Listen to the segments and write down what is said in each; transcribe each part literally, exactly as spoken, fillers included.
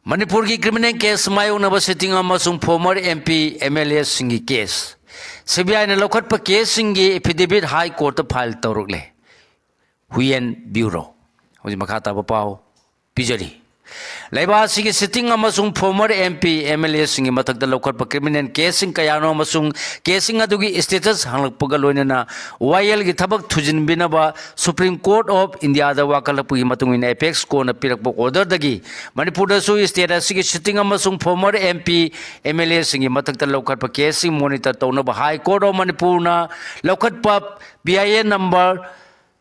ꯃꯅꯤꯄꯨꯔꯒꯤ criminal case ꯃꯥꯌꯣꯛꯅꯕ sitting ꯑꯃꯁꯨꯡ former M P, M L A ꯁꯤꯡꯒꯤ case, C B I ꯅ ꯂꯧꯈꯠꯄ case ꯁꯤꯡꯒꯤ affidavit High Court ꯇ file ꯇꯧꯔꯛꯂꯦ꯫ Huiyin Bureau꯫ ꯍꯧꯖꯤꯛ ꯃꯈꯥ ꯇꯥꯕ ꯄꯥꯎ ꯄꯤꯖꯔꯤ꯫ ꯂꯩꯕꯥꯛ ꯑꯁꯤꯒꯤ sitting ꯑꯃꯁꯨꯡ former M P, M L A ꯁꯤꯡꯒꯤ ꯃꯊꯛꯇ ꯂꯧꯈꯠꯄ criminal case ꯁꯤꯡ ꯀꯌꯥꯅꯣ ꯑꯃꯁꯨꯡ case ꯁꯤꯡ ꯑꯗꯨꯒꯤ status ꯍꯪꯂꯛꯄꯒ ꯂꯣꯏꯅꯅ ꯋꯥꯌꯦꯜꯒꯤ ꯊꯕꯛ ꯊꯨꯖꯤꯟꯕꯤꯅꯕ Supreme Court of India ꯗ ꯋꯥꯀꯠꯂꯛꯄꯒꯤ ꯃꯇꯨꯡ ꯏꯟꯅ apex court ꯅ ꯄꯤꯔꯛꯄ order ꯗꯒꯤ ꯃꯅꯤꯄꯨꯔꯗꯁꯨ state ꯑꯁꯤꯒꯤ sitting ꯑꯃꯁꯨꯡ former M P, M L A ꯁꯤꯡꯒꯤ ꯃꯊꯛꯇ ꯂꯧꯈꯠꯄ case ꯁꯤꯡ monitor ꯇꯧꯅꯕ High Court of ꯃꯅꯤꯄꯨꯔꯅ ꯂꯧꯈꯠꯄ P I L number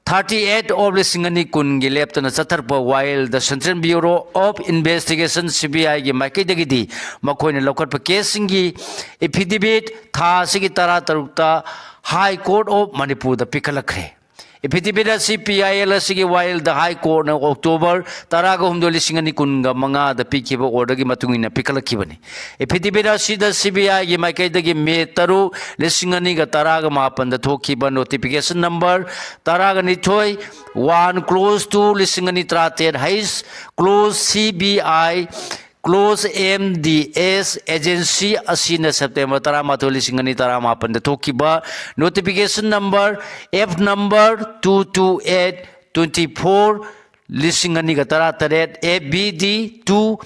thirty eight of ꯂꯤꯁꯤꯡ ꯑꯅꯤ ꯀꯨꯟꯒꯤ ꯂꯦꯞꯇꯅ ꯆꯠꯊꯔꯛꯄ ꯋꯥꯌꯦꯜꯗ Central Bureau of Investigation, C B I ꯒꯤ ꯃꯥꯏꯀꯩꯗꯒꯤꯗꯤ ꯃꯈꯣꯏꯅ ꯂꯧꯈꯠꯄ case ꯁꯤꯡꯒꯤ affidavit ꯊꯥ ꯑꯁꯤꯒꯤ ꯇꯔꯥ ꯇꯔꯨꯛꯇ High Court of ꯃꯅꯤꯄꯨꯔꯗ ꯄꯤꯈꯠꯂꯛꯈ꯭ꯔꯦ꯫ Affidavit ꯑꯁꯤ P I L ꯑꯁꯤꯒꯤ ꯋꯥꯌꯦꯜꯗ High Court ꯅ October ꯇꯔꯥꯒ ꯍꯨꯝꯗꯣꯏ, ꯂꯤꯁꯤꯡ ꯑꯅꯤ ꯀꯨꯟꯒ ꯃꯉꯥꯗ ꯄꯤꯈꯤꯕ order ꯒꯤ ꯃꯇꯨꯡ ꯏꯟꯅ ꯄꯤꯈꯠꯂꯛꯈꯤꯕꯅꯤ꯫ Affidavit ꯑꯁꯤꯗ C B I ꯒꯤ ꯃꯥꯏꯀꯩꯗꯒꯤ May ꯇꯔꯨꯛ, ꯂꯤꯁꯤꯡ ꯑꯅꯤꯒ ꯇꯔꯥꯒ ꯃꯥꯄꯟꯗ ꯊꯣꯛꯈꯤꯕ notification number ꯇꯔꯥꯒ ꯅꯤꯊꯣꯏ, one clause two, ꯂꯤꯁꯤꯡ ꯑꯅꯤ ꯇꯔꯥꯇꯔꯦꯠ H clause C B I clause M D S agency ꯑꯁꯤꯅ September ꯇꯔꯥꯃꯥꯊꯣꯏ, ꯂꯤꯁꯤꯡ ꯑꯅꯤ ꯇꯔꯥꯃꯥꯄꯟꯗ ꯊꯣꯛꯈꯤꯕ notification number F number two two eight twenty four, ꯂꯤꯁꯤꯡ ꯑꯅꯤꯒ ꯇꯔꯥꯇꯔꯦꯠ, F B D two,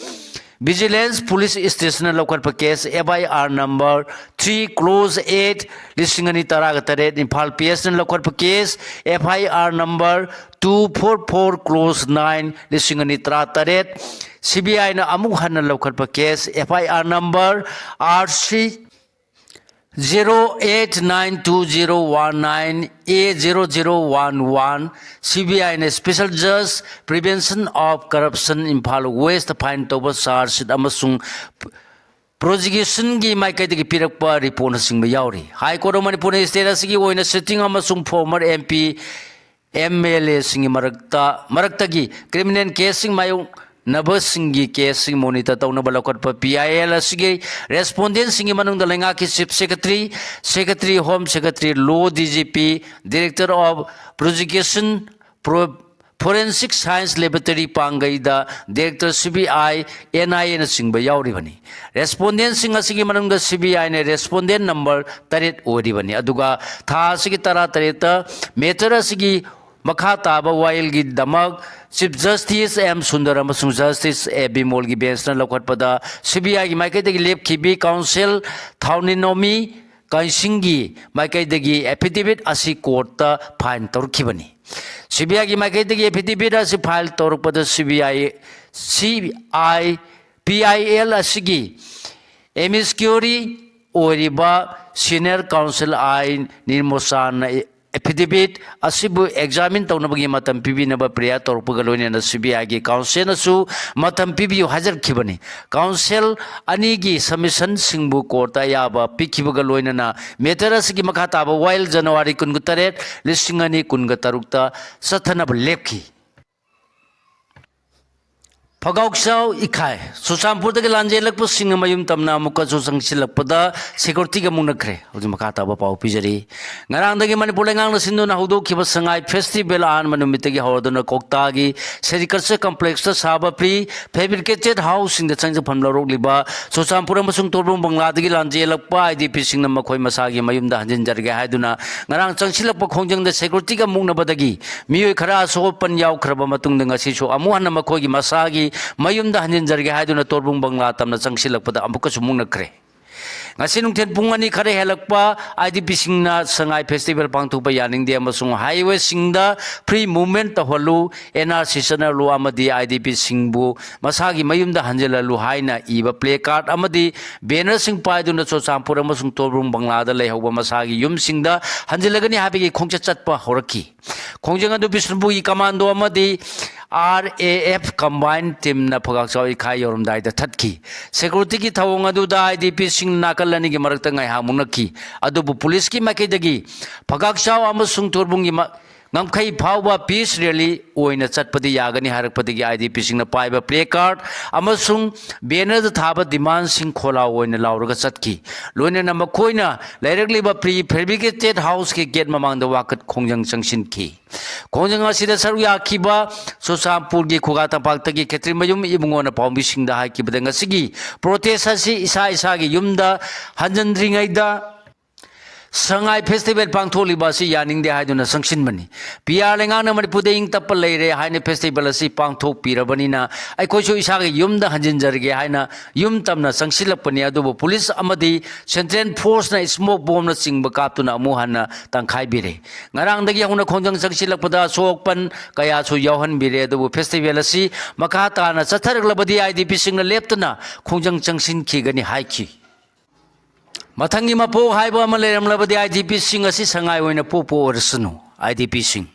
Vigilance Police Station ꯅ ꯂꯧꯈꯠꯄ case F I R number three clause eight, ꯂꯤꯁꯤꯡ ꯑꯅꯤ ꯇꯔꯥꯒ ꯇꯔꯦꯠ, ꯏꯝꯐꯥꯜ P S ꯅ ꯂꯧꯈꯠꯄ case F I R number two four four clause nine, ꯂꯤꯁꯤꯡ ꯑꯅꯤ ꯇꯔꯥꯇꯔꯦꯠ꯫ C B I ꯅ ꯑꯃꯨꯛ ꯍꯟꯅ ꯂꯧꯈꯠꯄ case F I R number R C zero eight nine two zero one nine A zero zero one one, C B I ꯅ Special Judge Prevention of Corruption, Imphal West the file ꯇꯧꯕ charge sheet ꯑꯃꯁꯨꯡ prosecution ꯒꯤ ꯃꯥꯏꯀꯩꯗꯒꯤ ꯄꯤꯔꯛꯄ report ꯅꯆꯤꯡꯕ ꯌꯥꯎꯔꯤ꯫ High Court of ꯃꯅꯤꯄꯨꯔꯅ state ꯑꯁꯤꯒꯤ ꯑꯣꯏꯅ sitting ꯑꯃꯁꯨꯡ former M P, M L A ꯁꯤꯡꯒꯤ ꯃꯔꯛꯇ, ꯃꯔꯛꯇꯒꯤ criminal case ꯁꯤꯡ ꯃꯥꯌꯣꯛꯅꯕꯁꯤꯡꯒꯤ case ꯁꯤꯡ monitor ꯇꯧꯅꯕ ꯂꯧꯈꯠꯄ P I L ꯑꯁꯤꯒꯤ respondent ꯁꯤꯡꯒꯤ ꯃꯅꯨꯡꯗ ꯂꯩꯉꯥꯛꯀꯤ Chief Secretary, Secretary Home Secretary, Law D G P, Director of Prosecution, Pro-, Forensic Science Laboratory ꯄꯥꯡꯒꯩꯗ Director C B I, N I A ꯅꯆꯤꯡꯕ ꯌꯥꯎꯔꯤꯕꯅꯤ꯫ Respondentꯁꯤꯡ ꯑꯁꯤꯒꯤ ꯃꯅꯨꯡꯗ C B I ꯅ respondent number ꯇꯔꯦꯠ ꯑꯣꯏꯔꯤꯕꯅꯤ꯫ ꯑꯗꯨꯒ ꯊꯥ ꯑꯁꯤꯒꯤ ꯇꯔꯥ ꯇꯔꯦꯠꯇ matter ꯑꯁꯤꯒꯤ ꯃꯈꯥ ꯇꯥꯕ ꯋꯥꯌꯦꯜꯒꯤꯗꯃꯛ Chief Justice M ꯁꯨꯟꯗꯔ ꯑꯃꯁꯨꯡ Justice A ꯕꯤꯃꯣꯜꯒꯤ benchꯅ ꯂꯧꯈꯠꯄꯗ C B I ꯒꯤ ꯃꯥꯏꯀꯩꯗꯒꯤ ꯂꯦꯞꯈꯤꯕꯤ counsel ꯊꯥꯎꯅꯤꯅꯣꯃꯤ ꯀꯥꯏꯁꯤꯡꯒꯤ ꯃꯥꯏꯀꯩꯗꯒꯤ affidavit ꯑꯁꯤ courtꯇ file ꯇꯧꯔꯛꯈꯤꯕꯅꯤ꯫ C B I ꯒꯤ ꯃꯥꯏꯀꯩꯗꯒꯤ affidavit ꯑꯁꯤ file ꯇꯧꯔꯛꯄꯗ C B I, C I, P I L ꯑꯁꯤꯒꯤ amicus curiae ꯑꯣꯏꯔꯤꯕ senior counsel I ꯅꯤꯔꯃꯣꯆꯥꯟꯅ affidavit ꯑꯁꯤꯕꯨ examine ꯇꯧꯅꯕꯒꯤ ꯃꯇꯝ ꯄꯤꯕꯤꯅꯕ prayer ꯇꯧꯔꯛꯄꯒ ꯂꯣꯏꯅꯅ C B I ꯒꯤ counselꯅꯁꯨ ꯃꯇꯝ ꯄꯤꯕꯤꯌꯨ ꯍꯥꯏꯖꯔꯛꯈꯤꯕꯅꯤ꯫ Counsel ꯑꯅꯤꯒꯤ submissionꯁꯤꯡꯕꯨ courtꯇ ꯑꯌꯥꯕ ꯄꯤꯈꯤꯕꯒ ꯂꯣꯏꯅꯅ matter ꯑꯁꯤꯒꯤ ꯃꯈꯥ ꯇꯥꯕ ꯋꯥꯌꯦꯜ January ꯀꯨꯟꯒ ꯇꯔꯦꯠ, ꯂꯤꯁꯤꯡ ꯑꯅꯤ ꯀꯨꯟꯒ ꯇꯔꯨꯛꯇ ꯆꯠꯊꯅꯕ ꯂꯦꯞꯈꯤ꯫ ꯐꯒꯥꯎꯆꯥꯎ ꯏꯈꯥꯏ꯫ ꯆꯨꯔꯆꯥꯟꯄꯨꯔꯗꯒꯤ ꯂꯥꯟꯖꯦꯜꯂꯛꯄꯁꯤꯡꯅ ꯃꯌꯨꯝ ꯇꯝꯅ ꯑꯃꯨꯛꯀꯁꯨ ꯆꯪꯁꯤꯜꯂꯛꯄꯗ securityꯒ ꯃꯨꯛꯅꯈ꯭ꯔꯦ꯫ ꯍꯧꯖꯤꯛ ꯃꯈꯥ ꯇꯥꯕ ꯄꯥꯎ ꯄꯤꯖꯔꯤ꯫ ꯉꯔꯥꯡꯗꯒꯤ ꯃꯅꯤꯄꯨꯔ ꯂꯩꯉꯥꯛꯅ ꯁꯤꯟꯗꯨꯅ ꯍꯧꯗꯣꯛꯈꯤꯕ ꯁꯉꯥꯏ festival ꯑꯍꯥꯟꯕ ꯅꯨꯃꯤꯠꯇꯒꯤ ꯍꯧꯔꯗꯨꯅ ꯀꯣꯛꯇꯥꯒꯤ Sericulture Complexꯇ ꯁꯥꯕ pre fabricated houseꯁꯤꯡꯗ ꯆꯪꯖꯐꯝ ꯂꯧꯔꯣꯛꯂꯤꯕ ꯆꯨꯔꯆꯥꯟꯄꯨꯔ ꯑꯃꯁꯨꯡ ꯇꯣꯔꯕꯨꯡ ꯕꯪꯂꯥꯗꯒꯤ ꯂꯥꯟꯖꯦꯜꯂꯛꯄ IDPꯁꯤꯡꯅ ꯃꯈꯣꯏ ꯃꯁꯥꯒꯤ ꯃꯌꯨꯝꯗ ꯍꯟꯖꯤꯟꯖꯔꯒꯦ ꯍꯥꯏꯗꯨꯅ ꯉꯔꯥꯡ ꯆꯪꯁꯤꯜꯂꯛꯄ ꯈꯣꯡꯖꯪꯗ securityꯒ ꯃꯨꯛꯅꯕꯗꯒꯤ ꯃꯤꯑꯣꯏ ꯈꯔ ꯑꯁꯣꯛ ꯑꯄꯟ ꯌꯥꯎꯈ꯭ꯔꯕ ꯃꯇꯨꯡꯗ ꯉꯁꯤꯁꯨ ꯑꯃꯨꯛ ꯍꯟꯅ ꯃꯈꯣꯏꯒꯤ ꯃꯁꯥꯒꯤ ꯃꯌꯨꯝꯗ ꯍꯟꯖꯤꯟꯖꯔꯒꯦ ꯍꯥꯏꯗꯨꯅ ꯇꯣꯔꯕꯨꯡ ꯕꯪꯂꯥ ꯇꯝꯅ ꯆꯪꯁꯤꯜꯂꯛꯄꯗ ꯑꯃꯨꯛꯀꯁꯨ ꯃꯨꯛꯅꯈ꯭ꯔꯦ꯫ ꯉꯁꯤ ꯅꯨꯡꯊꯤꯜ ꯄꯨꯡ ꯑꯅꯤ ꯈꯔ ꯍꯦꯜꯂꯛꯄ IDPꯁꯤꯡꯅ ꯁꯉꯥꯏ festival ꯄꯥꯡꯊꯣꯛꯄ ꯌꯥꯅꯤꯡꯗꯦ ꯑꯃꯁꯨꯡ highwayꯁꯤꯡꯗ free movement ꯇꯧꯍꯜꯂꯨ, NRC ꯆꯠꯅꯍꯜꯂꯨ ꯑꯃꯗꯤ IDPꯁꯤꯡꯕꯨ ꯃꯁꯥꯒꯤ ꯃꯌꯨꯝꯗ ꯍꯟꯖꯤꯜꯍꯜꯂꯨ ꯍꯥꯏꯅ ꯏꯕ placard ꯑꯃꯗꯤ bannerꯁꯤꯡ ꯄꯥꯏꯗꯨꯅ ꯆꯨꯔꯆꯥꯟꯄꯨꯔ ꯑꯃꯁꯨꯡ ꯇꯣꯔꯕꯨꯡ ꯕꯪꯂꯥꯗ ꯂꯩꯍꯧꯕ ꯃꯁꯥꯒꯤ ꯌꯨꯝꯁꯤꯡꯗ ꯍꯟꯖꯤꯜꯂꯒꯅꯤ ꯍꯥꯏꯕꯒꯤ ꯈꯣꯡꯆꯠ ꯆꯠꯄ ꯍꯧꯔꯛꯈꯤ꯫ ꯈꯣꯡꯖꯪ ꯑꯗꯨ ꯕꯤꯁꯅꯨꯄꯨꯔꯒꯤ commando ꯑꯃꯗꯤ RAF combined teamꯅ ꯐꯒꯥꯛꯆꯥꯎ ꯏꯈꯥꯏ ꯌꯧꯔꯝꯗꯥꯏꯗ ꯊꯠꯈꯤ꯫ Securityꯒꯤ ꯊꯧꯑꯣꯡ ꯑꯗꯨꯗ IDPꯁꯤꯡ ꯅꯥꯀꯜ ꯑꯅꯤꯒꯤ ꯃꯔꯛꯇ ꯉꯥꯏꯍꯥꯛ ꯃꯨꯛꯅꯈꯤ꯫ ꯑꯗꯨꯕꯨ policeꯀꯤ ꯃꯥꯏꯀꯩꯗꯒꯤ ꯐꯒꯥꯛꯆꯥꯎ ꯑꯃꯁꯨꯡ ꯇꯣꯔꯕꯨꯡꯒꯤ ꯃ-, ꯉꯝꯈꯩ ꯐꯥꯎꯕ peace rally ꯑꯣꯏꯅ ꯆꯠꯄꯗꯤ ꯌꯥꯒꯅꯤ ꯍꯥꯏꯔꯛꯄꯗꯒꯤ IDPꯁꯤꯡꯅ ꯄꯥꯏꯕ placard ꯑꯃꯁꯨꯡ bannerꯗ ꯊꯥꯕ demandꯁꯤꯡ ꯈꯣꯜꯂꯥꯎ ꯑꯣꯏꯅ ꯂꯥꯎꯔꯒ ꯆꯠꯈꯤ꯫ ꯂꯣꯏꯅꯅ ꯃꯈꯣꯏꯅ ꯂꯩꯔꯛꯂꯤꯕ prefabricated houseꯀꯤ gate ꯃꯃꯥꯡꯗ ꯋꯥꯀꯠ ꯈꯣꯡꯖꯪ ꯆꯪꯁꯤꯟꯈꯤ꯫ ꯈꯣꯡꯖꯪ ꯑꯁꯤꯗ ꯁꯔꯨꯛ ꯌꯥꯈꯤꯕ ꯆꯨꯔꯆꯥꯟꯄꯨꯔꯒꯤ ꯈꯨꯒꯥ ꯇꯝꯄꯥꯛꯇꯒꯤ ꯈꯦꯇ꯭ꯔꯤꯃꯌꯨꯝ ꯏꯕꯨꯡꯉꯣꯅ ꯄꯥꯎꯃꯤꯁꯤꯡꯗ ꯍꯥꯏꯈꯤꯕꯗ, ꯉꯁꯤꯒꯤ protest ꯑꯁꯤ ꯏꯁꯥ ꯏꯁꯥꯒꯤ ꯌꯨꯝꯗ ꯍꯟꯖꯤꯟꯗ꯭ꯔꯤꯉꯩꯗ ꯁꯉꯥꯏ festival ꯄꯥꯡꯊꯣꯛꯂꯤꯕ ꯑꯁꯤ ꯌꯥꯅꯤꯡꯗꯦ ꯍꯥꯏꯗꯨꯅ ꯆꯪꯁꯤꯟꯕꯅꯤ꯫ PR ꯂꯩꯉꯥꯛꯅ ꯃꯅꯤꯄꯨꯔꯗ ꯏꯪ ꯇꯞꯄ ꯂꯩꯔꯦ ꯍꯥꯏꯅ festival ꯑꯁꯤ ꯄꯥꯡꯊꯣꯛꯄꯤꯔꯕꯅꯤꯅ ꯑꯩꯈꯣꯏꯁꯨ ꯏꯁꯥꯒꯤ ꯌꯨꯝꯗ ꯍꯟꯖꯤꯟꯖꯔꯒꯦ ꯍꯥꯏꯅ ꯌꯨꯝ ꯇꯝꯅ ꯆꯪꯁꯤꯜꯂꯛꯄꯅꯤ꯫ ꯑꯗꯨꯕꯨ police ꯑꯃꯗꯤ central forceꯅ smoke bombꯅ ꯆꯤꯡꯕ ꯀꯥꯞꯇꯨꯅ ꯑꯃꯨꯛ ꯍꯟꯅ ꯇꯪꯈꯥꯏꯕꯤꯔꯦ꯫ ꯉꯔꯥꯡꯗꯒꯤ ꯍꯧꯅ ꯈꯣꯡꯖꯪ ꯆꯪꯁꯤꯜꯂꯛꯄꯗ ꯑꯁꯣꯛ ꯑꯄꯟ ꯀꯌꯥꯁꯨ ꯌꯥꯎꯍꯟꯕꯤꯔꯦ꯫ ꯑꯗꯨꯕꯨ festival ꯑꯁꯤ ꯃꯈꯥ ꯇꯥꯅ ꯆꯠꯊꯔꯛꯂꯕꯗꯤ IDPꯁꯤꯡꯅ ꯂꯦꯞꯇꯅ ꯈꯣꯡꯖꯪ ꯆꯪꯁꯤꯟꯈꯤꯒꯅꯤ ꯍꯥꯏꯈꯤ꯫ ꯃꯊꯪꯒꯤ ꯃꯄꯣꯛ ꯍꯥꯏꯕ ꯑꯃ ꯂꯩꯔꯝꯂꯕꯗꯤ IDPꯁꯤꯡ ꯑꯁꯤ ꯁꯉꯥꯏ ꯑꯣꯏꯅ ꯄꯣꯛꯄ ꯑꯣꯏꯔꯁꯅꯨ꯫ IDPꯁꯤꯡ,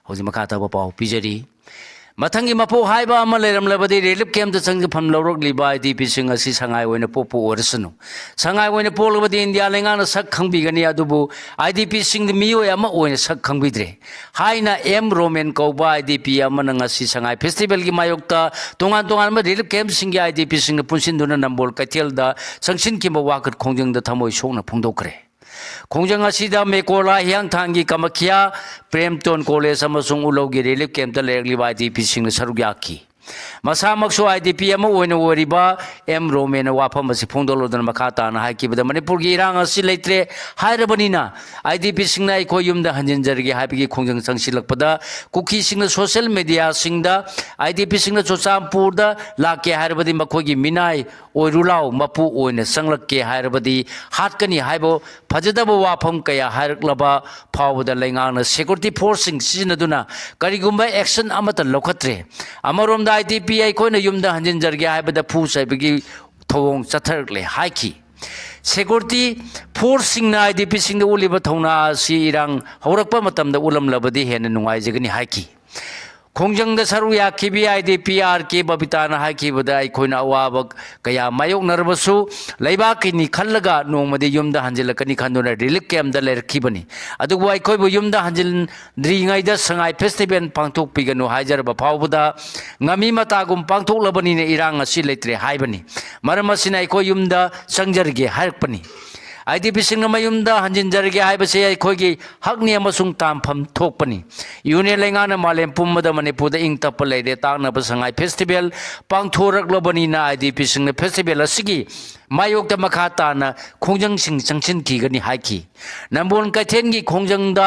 ꯍꯧꯖꯤꯛ ꯃꯈꯥ ꯇꯥꯕ ꯄꯥꯎ ꯄꯤꯖꯔꯤ꯫ ꯃꯊꯪꯒꯤ ꯃꯄꯣꯛ ꯍꯥꯏꯕ ꯑꯃ ꯂꯩꯔꯝꯂꯕꯗꯤ relief campꯇ ꯆꯪꯖꯐꯝ ꯂꯧꯔꯛꯂꯤꯕ IDPꯁꯤꯡ ꯑꯁꯤ ꯁꯉꯥꯏ ꯑꯣꯏꯅ ꯄꯣꯛꯄ ꯑꯣꯏꯔꯁꯅꯨ꯫ ꯁꯉꯥꯏ ꯑꯣꯏꯅ ꯄꯣꯛꯂꯕꯗꯤ ꯏꯟꯗꯤꯌꯥ ꯂꯩꯉꯥꯛꯅ ꯁꯛ ꯈꯪꯕꯤꯒꯅꯤ, ꯑꯗꯨꯕꯨ IDPꯁꯤꯡꯗꯤ ꯃꯤꯑꯣꯏ ꯑꯃ ꯑꯣꯏꯅ ꯁꯛ ꯈꯪꯕꯤꯗ꯭ꯔꯦ ꯍꯥꯏꯅ M Roman ꯀꯧꯕ IDP ꯑꯃꯅ ꯉꯁꯤ ꯁꯉꯥꯏ festivalꯒꯤ ꯃꯥꯌꯣꯛꯇ ꯇꯣꯉꯥꯟ ꯇꯣꯉꯥꯟꯕ relief campꯁꯤꯡꯒꯤ IDPꯁꯤꯡꯅ ꯄꯨꯟꯁꯤꯟꯗꯨꯅ ꯅꯝꯕꯣꯜ ꯀꯩꯊꯦꯜꯗ ꯆꯪꯁꯤꯟꯈꯤꯕ ꯋꯥꯀꯠ ꯈꯣꯡꯖꯪꯗ ꯊꯃꯣꯏ ꯁꯣꯛꯅ ꯐꯣꯡꯗꯣꯛꯈ꯭ꯔꯦ꯫ ꯈꯣꯡꯖꯪ ꯑꯁꯤꯗ ꯃꯦꯀꯣꯂꯥ ꯍꯤꯌꯥꯡꯊꯥꯡꯒꯤ ꯀꯃꯈꯤꯌꯥ ꯄ꯭ꯔꯦꯝꯇꯣꯟ ꯀꯣꯂꯦꯖ ꯑꯃꯁꯨꯡ ꯎꯂꯧꯒꯤ relief campꯇ ꯂꯩꯔꯛꯂꯤꯕ IDPꯁꯤꯡꯅ ꯁꯔꯨꯛ ꯌꯥꯈꯤ꯫ ꯃꯁꯥꯃꯛꯁꯨ IDP ꯑꯃ ꯑꯣꯏꯅ ꯑꯣꯏꯔꯤꯕ M Romanꯅ ꯋꯥꯐꯝ ꯑꯁꯤ ꯐꯣꯡꯗꯣꯛꯂꯗꯨꯅ ꯃꯈꯥ ꯇꯥꯅ ꯍꯥꯏꯈꯤꯕꯗ, ꯃꯅꯤꯄꯨꯔꯒꯤ ꯏꯔꯥꯡ ꯑꯁꯤ ꯂꯩꯇ꯭ꯔꯦ ꯍꯥꯏꯔꯕꯅꯤꯅ IDPꯁꯤꯡꯅ ꯑꯩꯈꯣꯏ ꯌꯨꯝꯗ ꯍꯟꯖꯤꯟꯖꯔꯒꯦ ꯍꯥꯏꯕꯒꯤ ꯈꯣꯡꯖꯪ ꯆꯪꯁꯤꯜꯂꯛꯄꯗ ꯀꯨꯀꯤꯁꯤꯡꯅ social mediaꯁꯤꯡꯗ IDPꯁꯤꯡꯅ ꯆꯨꯔꯆꯥꯟꯄꯨꯔꯗ ꯂꯥꯛꯀꯦ ꯍꯥꯏꯔꯕꯗꯤ ꯃꯈꯣꯏꯒꯤ ꯃꯤꯅꯥꯏ ꯑꯣꯏꯔꯨ ꯂꯥꯎ, ꯃꯄꯨ ꯑꯣꯏꯅ ꯆꯪꯂꯛꯀꯦ ꯍꯥꯏꯔꯕꯗꯤ ꯍꯥꯠꯀꯅꯤ ꯍꯥꯏꯕ ꯐꯖꯗꯕ ꯋꯥꯐꯝ ꯀꯌꯥ ꯍꯥꯏꯔꯛꯂꯕ ꯐꯥꯎꯕꯗ ꯂꯩꯉꯥꯛꯅ security forceꯁꯤꯡ ꯁꯤꯖꯤꯟꯅꯗꯨꯅ ꯀꯔꯤꯒꯨꯝꯕ action ꯑꯃꯠꯇ ꯂꯧꯈꯠꯇ꯭ꯔꯦ꯫ ꯑꯃꯔꯣꯝꯗ IDP ꯑꯩꯈꯣꯏꯅ ꯌꯨꯝꯗ ꯍꯟꯖꯤꯟꯖꯔꯒꯦ ꯍꯥꯏꯕꯗ ꯐꯨ ꯆꯩꯕꯒꯤ ꯊꯧꯑꯣꯡ ꯆꯠꯊꯔꯛꯂꯦ ꯍꯥꯏꯈꯤ꯫ Security forceꯁꯤꯡꯅ IDPꯁꯤꯡꯗ ꯎꯠꯂꯤꯕ ꯊꯧꯅꯥ ꯑꯁꯤ ꯏꯔꯥꯡ ꯍꯧꯔꯛꯄ ꯃꯇꯝꯗ ꯎꯠꯂꯝꯂꯕꯗꯤ ꯍꯦꯟꯅ ꯅꯨꯡꯉꯥꯏꯖꯒꯅꯤ ꯍꯥꯏꯈꯤ꯫ ꯈꯣꯡꯖꯪꯗ ꯁꯔꯨꯛ ꯌꯥꯈꯤꯕ ꯑꯥꯏ ꯗꯤ ꯄꯤ ꯑꯥꯔ ꯀꯦ ꯕꯕꯤꯇꯥꯅ ꯍꯥꯏꯈꯤꯕꯗ, ꯑꯩꯈꯣꯏꯅ ꯑꯋꯥꯕ ꯀꯌꯥ ꯃꯥꯌꯣꯛꯅꯔꯕꯁꯨ ꯂꯩꯕꯥꯛꯀꯤꯅꯤ ꯈꯜꯂꯒ ꯅꯣꯡꯃꯗꯤ ꯌꯨꯝꯗ ꯍꯟꯖꯤꯜꯂꯛꯀꯅꯤ ꯈꯟꯗꯨꯅ ꯔꯤꯂꯤꯐ ꯀꯦꯝꯗ ꯂꯩꯔꯛꯈꯤꯕꯅꯤ꯫ ꯑꯗꯨꯕꯨ ꯑꯩꯈꯣꯏꯕꯨ ꯌꯨꯝꯗ ꯍꯟꯖꯤꯟꯗ꯭ꯔꯤꯉꯩꯗ ꯁꯉꯥꯏ ꯐꯦꯁꯇꯤꯚꯦꯜ ꯄꯥꯡꯊꯣꯛꯄꯤꯒꯅꯨ ꯍꯥꯏꯖꯔꯕ ꯐꯥꯎꯕꯗ ꯉꯥꯃꯤ ꯃꯇꯥꯒꯨꯝ ꯄꯥꯡꯊꯣꯛꯂꯕꯅꯤꯅ ꯏꯔꯥꯡ ꯑꯁꯤ ꯂꯩꯇ꯭ꯔꯦ ꯍꯥꯏꯕꯅꯤ꯫ ꯃꯔꯝ ꯑꯁꯤꯅ ꯑꯩꯈꯣꯏ ꯌꯨꯝꯗ ꯆꯪꯖꯔꯒꯦ ꯍꯥꯏꯔꯛꯄꯅꯤ꯫ ꯑꯥꯏ ꯗꯤ ꯄꯤꯁꯤꯡꯅ ꯃꯌꯨꯝꯗ ꯍꯟꯖꯤꯟꯖꯔꯒꯦ ꯍꯥꯏꯕꯁꯤ ꯑꯩꯈꯣꯏꯒꯤ ꯍꯛꯅꯤ ꯑꯃꯁꯨꯡ ꯇꯥꯟꯐꯝ ꯊꯣꯛꯄꯅꯤ꯫ ꯌꯨꯅꯤꯌꯟ ꯂꯩꯉꯥꯛꯅ ꯃꯥꯂꯦꯝ ꯄꯨꯝꯕꯗ ꯃꯅꯤꯄꯨꯔꯗ ꯏꯪ ꯇꯞꯄ ꯂꯩꯔꯦ ꯇꯥꯛꯅꯕ ꯁꯉꯥꯏ ꯐꯦꯁꯇꯤꯚꯦꯜ ꯄꯥꯡꯊꯣꯔꯛꯂꯕꯅꯤꯅ ꯑꯥꯏ ꯗꯤ ꯄꯤꯁꯤꯡꯅ ꯐꯦꯁꯇꯤꯚꯦꯜ ꯑꯁꯤꯒꯤ ꯃꯥꯌꯣꯛꯇ ꯃꯈꯥ ꯇꯥꯅ ꯈꯣꯡꯖꯪꯁꯤꯡ ꯆꯪꯁꯤꯟꯈꯤꯒꯅꯤ ꯍꯥꯏꯈꯤ꯫ ꯅꯝꯕꯣꯜ ꯀꯩꯊꯦꯜꯒꯤ ꯈꯣꯡꯖꯪꯗ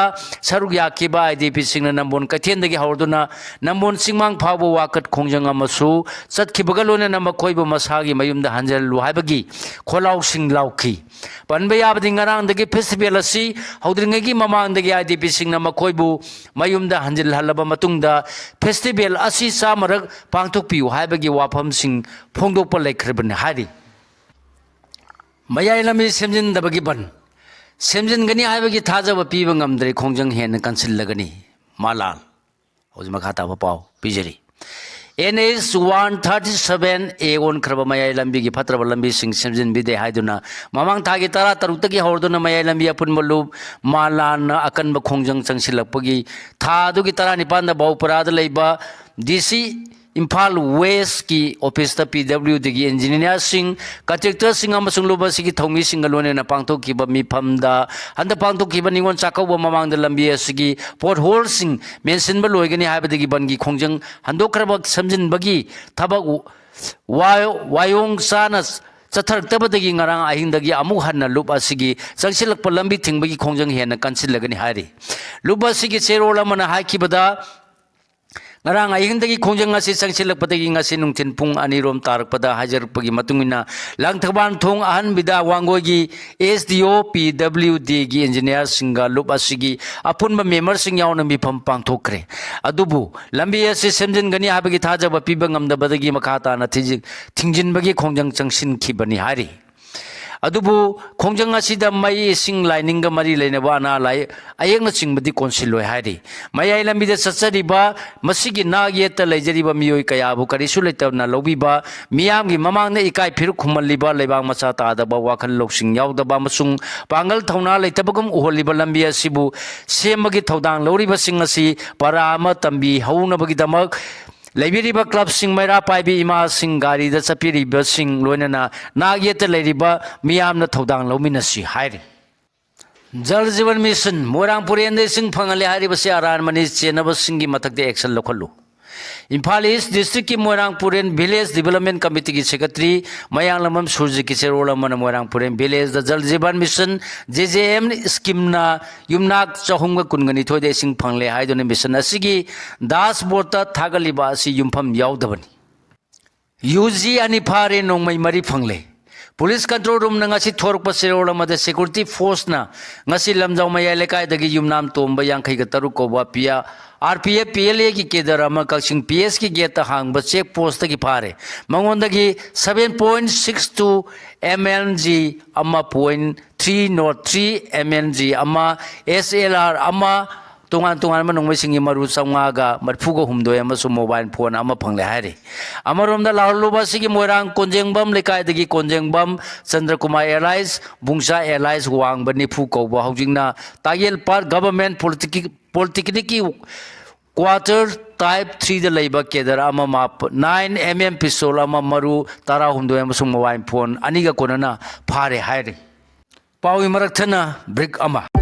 ꯁꯔꯨꯛ ꯌꯥꯈꯤꯕ ꯑꯥꯏ ꯗꯤ ꯄꯤꯁꯤꯡꯅ ꯅꯝꯕꯣꯜ ꯀꯩꯊꯦꯜꯗꯒꯤ ꯍꯧꯔꯗꯨꯅ ꯅꯝꯕꯣꯜ ꯆꯤꯡꯃꯥꯡ ꯐꯥꯎꯕ ꯋꯥꯀꯠ ꯈꯣꯡꯖꯪ ꯑꯃꯁꯨ ꯆꯠꯈꯤꯕꯒ ꯂꯣꯏꯅꯅ ꯃꯈꯣꯏꯕꯨ ꯃꯁꯥꯒꯤ ꯃꯌꯨꯝꯗ ꯍꯟꯖꯤꯜꯂꯨ ꯍꯥꯏꯕꯒꯤ ꯈꯣꯜꯂꯥꯎꯁꯤꯡ ꯂꯥꯎꯈꯤ꯫ ꯄꯟꯕ ꯌꯥꯕꯗꯤ ꯉꯔꯥꯡꯗꯒꯤ ꯐꯦꯁꯇꯤꯚꯦꯜ ꯑꯁꯤ ꯍꯧꯗ꯭ꯔꯤꯉꯩꯒꯤ ꯃꯃꯥꯡꯗꯒꯤ ꯑꯥꯏ ꯗꯤ ꯄꯤꯁꯤꯡꯅ ꯃꯈꯣꯏꯕꯨ ꯃꯌꯨꯝꯗ ꯍꯟꯖꯤꯜꯍꯜꯂꯕ ꯃꯇꯨꯡꯗ ꯐꯦꯁꯇꯤꯚꯦꯜ ꯑꯁꯤ ꯆꯥꯝꯃꯔꯛ ꯄꯥꯡꯊꯣꯛꯄꯤꯌꯨ ꯍꯥꯏꯕꯒꯤ ꯋꯥꯐꯝꯁꯤꯡ ꯐꯣꯡꯗꯣꯛꯄ ꯂꯩꯈ꯭ꯔꯕꯅꯤ ꯍꯥꯏꯔꯤ꯫ ꯃꯌꯥꯏ ꯂꯝꯕꯤ ꯁꯦꯝꯖꯤꯟꯗꯕꯒꯤ ꯕꯟ꯫ ꯁꯦꯝꯖꯤꯟꯒꯅꯤ ꯍꯥꯏꯕꯒꯤ ꯊꯥꯖꯕ ꯄꯤꯕ ꯉꯝꯗ꯭ꯔꯦ, ꯈꯣꯡꯖꯪ ꯍꯦꯟꯅ ꯀꯟꯁꯤꯜꯂꯒꯅꯤ꯫ ꯃꯥꯂꯥꯜ꯫ ꯍꯧꯖꯤꯛ ꯃꯈꯥ ꯇꯥꯕ ꯄꯥꯎ ꯄꯤꯖꯔꯤ꯫ N H one thirty seven A ꯑꯣꯟꯈ꯭ꯔꯕ ꯃꯌꯥꯏ ꯂꯝꯕꯤꯒꯤ ꯐꯠꯇ꯭ꯔꯕ ꯂꯝꯕꯤꯁꯤꯡ ꯁꯦꯝꯖꯤꯟꯕꯤꯗꯦ ꯍꯥꯏꯗꯨꯅ ꯃꯃꯥꯡ ꯊꯥꯒꯤ ꯇꯔꯥ ꯇꯔꯨꯛꯇꯒꯤ ꯍꯧꯔꯗꯨꯅ ꯃꯌꯥꯏ ꯂꯝꯕꯤ ꯑꯄꯨꯟꯕ ꯂꯨꯞ ꯃꯥꯂꯥꯟꯅ ꯑꯀꯟꯕ ꯈꯣꯡꯖꯪ ꯆꯪꯁꯤꯜꯂꯛꯄꯒꯤ ꯊꯥ ꯑꯗꯨꯒꯤ ꯇꯔꯥꯅꯤꯄꯥꯟꯗ ꯕꯥꯎꯄꯔꯥꯗ ꯂꯩꯕ ꯗꯤ ꯁꯤ ꯏꯝꯐꯥꯜ ꯋꯦꯁꯀꯤ ꯑꯣꯐꯤꯁꯇ ꯄꯤ ꯗꯕ꯭ꯂꯤꯎ ꯗꯤꯒꯤ ꯏꯟꯖꯤꯅꯤꯌꯥꯔꯁꯤꯡ, ꯀꯟꯇ꯭ꯔꯦꯛꯇꯔꯁꯤꯡ ꯑꯃꯁꯨꯡ ꯂꯨꯞ ꯑꯁꯤꯒꯤ ꯊꯧꯃꯤꯁꯤꯡꯒ ꯂꯣꯏꯅꯅ ꯄꯥꯡꯊꯣꯛꯈꯤꯕ ꯃꯤꯐꯝꯗ ꯍꯟꯗꯛ ꯄꯥꯡꯊꯣꯛꯈꯤꯕ ꯅꯤꯉꯣꯜ ꯆꯥꯛꯀꯧꯕ ꯃꯃꯥꯡꯗ ꯂꯝꯕꯤ ꯑꯁꯤꯒꯤ ꯄꯣꯠ ꯍꯣꯜꯁꯤꯡ ꯃꯦꯟꯁꯤꯟꯕ ꯂꯣꯏꯒꯅꯤ ꯍꯥꯏꯕꯗꯒꯤ ꯕꯟꯒꯤ ꯈꯣꯡꯖꯪ ꯍꯟꯗꯣꯛꯈ꯭ꯔꯕ ꯁꯦꯝꯖꯤꯟꯕꯒꯤ ꯊꯕꯛ ꯋꯥ-, ꯋꯥꯌꯣꯡ ꯆꯥꯅ ꯆꯠꯊꯔꯛꯇꯕꯗꯒꯤ ꯉꯔꯥꯡ ꯑꯍꯤꯡꯗꯒꯤ ꯑꯃꯨꯛ ꯍꯟꯅ ꯂꯨꯞ ꯑꯁꯤꯒꯤ ꯆꯪꯁꯤꯜꯂꯛꯄ ꯂꯝꯕꯤ ꯊꯤꯡꯕꯒꯤ ꯈꯣꯡꯖꯪ ꯍꯦꯟꯅ ꯀꯟꯁꯤꯜꯂꯒꯅꯤ ꯍꯥꯏꯔꯤ꯫ ꯂꯨꯞ ꯑꯁꯤꯒꯤ ꯆꯦꯔꯣꯜ ꯑꯃꯅ ꯍꯥꯏꯈꯤꯕꯗ, ꯉꯔꯥꯡ ꯑꯍꯤꯡꯗꯒꯤ ꯈꯣꯡꯖꯪ ꯑꯁꯤ ꯆꯪꯁꯤꯜꯂꯛꯄꯗꯒꯤ ꯉꯁꯤ ꯅꯨꯡꯊꯤꯜ ꯄꯨꯡ ꯑꯅꯤꯔꯣꯝ ꯇꯥꯔꯛꯄꯗ ꯍꯥꯏꯖꯔꯛꯄꯒꯤ ꯃꯇꯨꯡ ꯏꯟꯅ, ꯂꯥꯡꯊꯕꯥꯜ ꯊꯣꯡ ꯑꯍꯟꯕꯤꯗ ꯋꯥꯡꯒꯣꯏꯒꯤ ꯑꯦꯁ ꯗꯤ ꯑꯣ, ꯄꯤ ꯗꯕ꯭ꯂꯤꯎ ꯗꯤꯒꯤ ꯏꯟꯖꯤꯅꯤꯌꯥꯔꯁꯤꯡꯒ ꯂꯨꯞ ꯑꯁꯤꯒꯤ ꯑꯄꯨꯟꯕ ꯃꯦꯝꯕꯔꯁꯤꯡ ꯌꯥꯎꯅ ꯃꯤꯐꯝ ꯄꯥꯡꯊꯣꯛꯈ꯭ꯔꯦ꯫ ꯑꯗꯨꯕꯨ ꯂꯝꯕꯤ ꯑꯁꯤ ꯁꯦꯝꯖꯤꯟꯒꯅꯤ ꯍꯥꯏꯕꯒꯤ ꯊꯥꯖꯕ ꯄꯤꯕ ꯉꯝꯗꯕꯗꯒꯤ ꯃꯈꯥ ꯇꯥꯅ ꯊꯤꯖꯤ-, ꯊꯤꯡꯖꯤꯟꯕꯒꯤ ꯈꯣꯡꯖꯪ ꯆꯪꯁꯤꯟꯈꯤꯕꯅꯤ ꯍꯥꯏꯔꯤ꯫ ꯑꯗꯨꯕꯨ ꯈꯣꯡꯖꯪ ꯑꯁꯤꯗ ꯃꯩ, ꯏꯁꯤꯡ, ꯂꯥꯏꯅꯤꯡꯒ ꯃꯔꯤ ꯂꯩꯅꯕ ꯑꯅꯥ ꯂꯥꯏ-, ꯑꯌꯦꯛꯅꯆꯤꯡꯕꯗꯤ ꯀꯣꯟꯁꯤꯜꯂꯣꯏ ꯍꯥꯏꯔꯤ꯫ ꯃꯌꯥꯏ ꯂꯝꯕꯤꯗ ꯆꯠꯆꯔꯤꯕ ꯃꯁꯤꯒꯤ ꯅꯥꯛ ꯌꯦꯠꯇ ꯂꯩꯖꯔꯤꯕ ꯃꯤꯑꯣꯏ ꯀꯌꯥꯕꯨ ꯀꯔꯤꯁꯨ ꯂꯩꯇꯅ ꯂꯧꯕꯤꯕ, ꯃꯤꯌꯥꯝꯒꯤ ꯃꯃꯥꯡꯗ ꯏꯀꯥꯏ ꯐꯤꯔꯨꯛ ꯈꯨꯝꯍꯜꯂꯤꯕ, ꯂꯩꯕꯥꯛ ꯃꯆꯥ ꯇꯥꯗꯕ, ꯋꯥꯈꯜ ꯂꯧꯁꯤꯡ ꯌꯥꯎꯗꯕ ꯑꯃꯁꯨꯡ ꯄꯥꯡꯒꯜ ꯊꯧꯅꯥ ꯂꯩꯇꯕꯒꯨꯝ ꯎꯍꯜꯂꯤꯕ ꯂꯝꯕꯤ ꯑꯁꯤꯕꯨ ꯁꯦꯝꯕꯒꯤ ꯊꯧꯗꯥꯡ ꯂꯧꯔꯤꯕꯁꯤꯡ ꯑꯁꯤ ꯄꯔꯥ ꯑꯃ ꯇꯝꯕꯤꯍꯧꯅꯕꯒꯤꯗꯃꯛ ꯂꯩꯕꯤꯔꯤꯕ ꯀ꯭ꯂꯕꯁꯤꯡ, ꯃꯩꯔꯥ ꯄꯥꯏꯕꯤ ꯏꯃꯥꯁꯤꯡ, ꯒꯥꯔꯤꯗ ꯆꯠꯄꯤꯔꯤꯕꯁꯤꯡ, ꯂꯣꯏꯅꯅ ꯅꯥꯛ ꯌꯦꯠꯇ ꯂꯩꯔꯤꯕ ꯃꯤꯌꯥꯝꯅ ꯊꯧꯗꯥꯡ ꯂꯧꯃꯤꯟꯅꯁꯤ ꯍꯥꯏꯔꯤ꯫ ꯖꯜ ꯖꯤꯕꯟ ꯃꯤꯁꯟ, ꯃꯣꯏꯔꯥꯡ ꯄꯨꯔꯦꯟꯗ ꯏꯁꯤꯡ ꯐꯪꯍꯜꯂꯦ ꯍꯥꯏꯔꯤꯕꯁꯤ ꯑꯔꯥꯟꯕꯅꯤ, ꯆꯦꯟꯅꯕꯁꯤꯡꯒꯤ ꯃꯊꯛꯇ action ꯂꯧꯈꯠꯂꯨ꯫ ꯏꯝꯐꯥꯜ ꯏꯁ ꯗꯤꯁꯇ꯭ꯔꯤꯛꯀꯤ ꯃꯣꯏꯔꯥꯡ ꯄꯨꯔꯦꯟ ꯚꯤꯂꯦꯖ ꯗꯤꯕꯂꯞꯃꯦꯟ ꯀꯃꯤꯇꯤꯒꯤ ꯁꯦꯀ꯭ꯔꯦꯇꯔꯤ ꯃꯌꯥꯡꯂꯝꯕꯝ ꯁꯨꯔꯖꯤꯠꯀꯤ ꯆꯦꯔꯣꯜ ꯑꯃꯅ ꯃꯣꯏꯔꯥꯡ ꯄꯨꯔꯦꯟ ꯚꯤꯂꯦꯖꯗ ꯖꯜ ꯖꯤꯕꯟ ꯃꯤꯁꯟ, JJM, ꯁ꯭ꯀꯤꯝꯅ ꯌꯨꯝꯅꯥꯛ ꯆꯍꯨꯝꯒ ꯀꯨꯟꯒ ꯅꯤꯊꯣꯏꯗ ꯏꯁꯤꯡ ꯐꯪꯂꯦ ꯍꯥꯏꯗꯨꯅ ꯃꯤꯁꯟ ꯑꯁꯤꯒꯤ ꯗꯥꯁꯕꯣꯔꯗꯇ ꯊꯥꯒꯠꯂꯤꯕ ꯑꯁꯤ ꯌꯨꯝꯐꯝ ꯌꯥꯎꯗꯕꯅꯤ꯫ ꯌꯨ ꯖꯤ ꯑꯅꯤ ꯐꯥꯔꯦ, ꯅꯣꯡꯃꯩ ꯃꯔꯤ ꯐꯪꯂꯦ꯫ ꯄꯨꯂꯤꯁ ꯀꯟꯇ꯭ꯔꯣꯜ ꯔꯨꯝꯅ ꯉꯁꯤ ꯊꯣꯔꯛꯄ ꯆꯦꯔꯣꯜ ꯑꯃꯗ ꯁꯦꯀ꯭ꯌꯨꯔꯤꯇꯤ ꯐꯣꯔꯁꯅ ꯉꯁꯤ ꯂꯝꯖꯥꯎ ꯃꯌꯥꯏ ꯂꯩꯀꯥꯏꯗꯒꯤ ꯌꯨꯝꯅꯥꯝ ꯇꯣꯝꯕ ꯌꯥꯡꯈꯩꯒ ꯇꯔꯨꯛ ꯀꯧꯕ ꯄꯤ-, RPF PLAꯒꯤ ꯀꯦꯗꯔ ꯑꯃ ꯀꯛꯆꯤꯡ PSꯀꯤ ꯒꯦꯠꯇ ꯍꯥꯡꯕ ꯆꯦꯛ ꯄꯣꯁꯇꯒꯤ ꯐꯥꯔꯦ꯫ ꯃꯉꯣꯟꯗꯒꯤ seven point six two MLG ꯑꯃ, point three not three MLG ꯑꯃ, SLR ꯑꯃ, ꯇꯣꯉꯥꯟ ꯇꯣꯉꯥꯟꯕ ꯅꯣꯡꯃꯩꯁꯤꯡꯒꯤ ꯃꯔꯨ ꯆꯥꯝꯃꯉꯥꯒ ꯃꯔꯤꯐꯨꯒ ꯍꯨꯝꯗꯣꯏ ꯑꯃꯁꯨꯡ ꯃꯣꯕꯥꯏꯜ ꯐꯣꯟ ꯑꯃ ꯐꯪꯂꯦ ꯍꯥꯏꯔꯤ꯫ ꯑꯃꯔꯣꯝꯗ ꯂꯥꯜꯍꯧꯂꯨꯕ ꯑꯁꯤꯒꯤ ꯃꯣꯏꯔꯥꯡ ꯀꯣꯟꯖꯦꯡꯕꯝ ꯂꯩꯀꯥꯏꯗꯒꯤ ꯀꯣꯟꯖꯦꯡꯕꯝ ꯆꯟꯗ꯭ꯔꯀꯨꯃꯥꯔ alias ꯕꯨꯡꯁꯥ alias ꯋꯥꯡꯕ ꯅꯤꯐꯨ ꯀꯧꯕ ꯍꯧꯖꯤꯛꯅ ꯇꯥꯌꯦꯜ ꯄꯥꯔꯛ ꯒꯚꯔꯟꯃꯦꯟ ꯄꯣꯂꯤꯇꯤꯀꯤ-, ꯄꯣꯂꯤꯇꯤꯛꯅꯤꯛꯀꯤ quarter type threeꯗ ꯂꯩꯕ ꯀꯦꯗꯔ ꯑꯃ ꯃꯥ-, nine MM pistol ꯑꯃ, ꯃꯔꯨ ꯇꯔꯥꯍꯨꯝꯗꯣꯏ ꯑꯃꯁꯨꯡ ꯃꯣꯕꯥꯏꯜ ꯐꯣꯟ ꯑꯅꯤꯒ ꯀꯣꯟꯅꯅ ꯐꯥꯔꯦ ꯍꯥꯏꯔꯤ꯫ ꯄꯥꯎꯒꯤ ꯃꯔꯛ ꯊꯠꯅ break ꯑꯃ꯫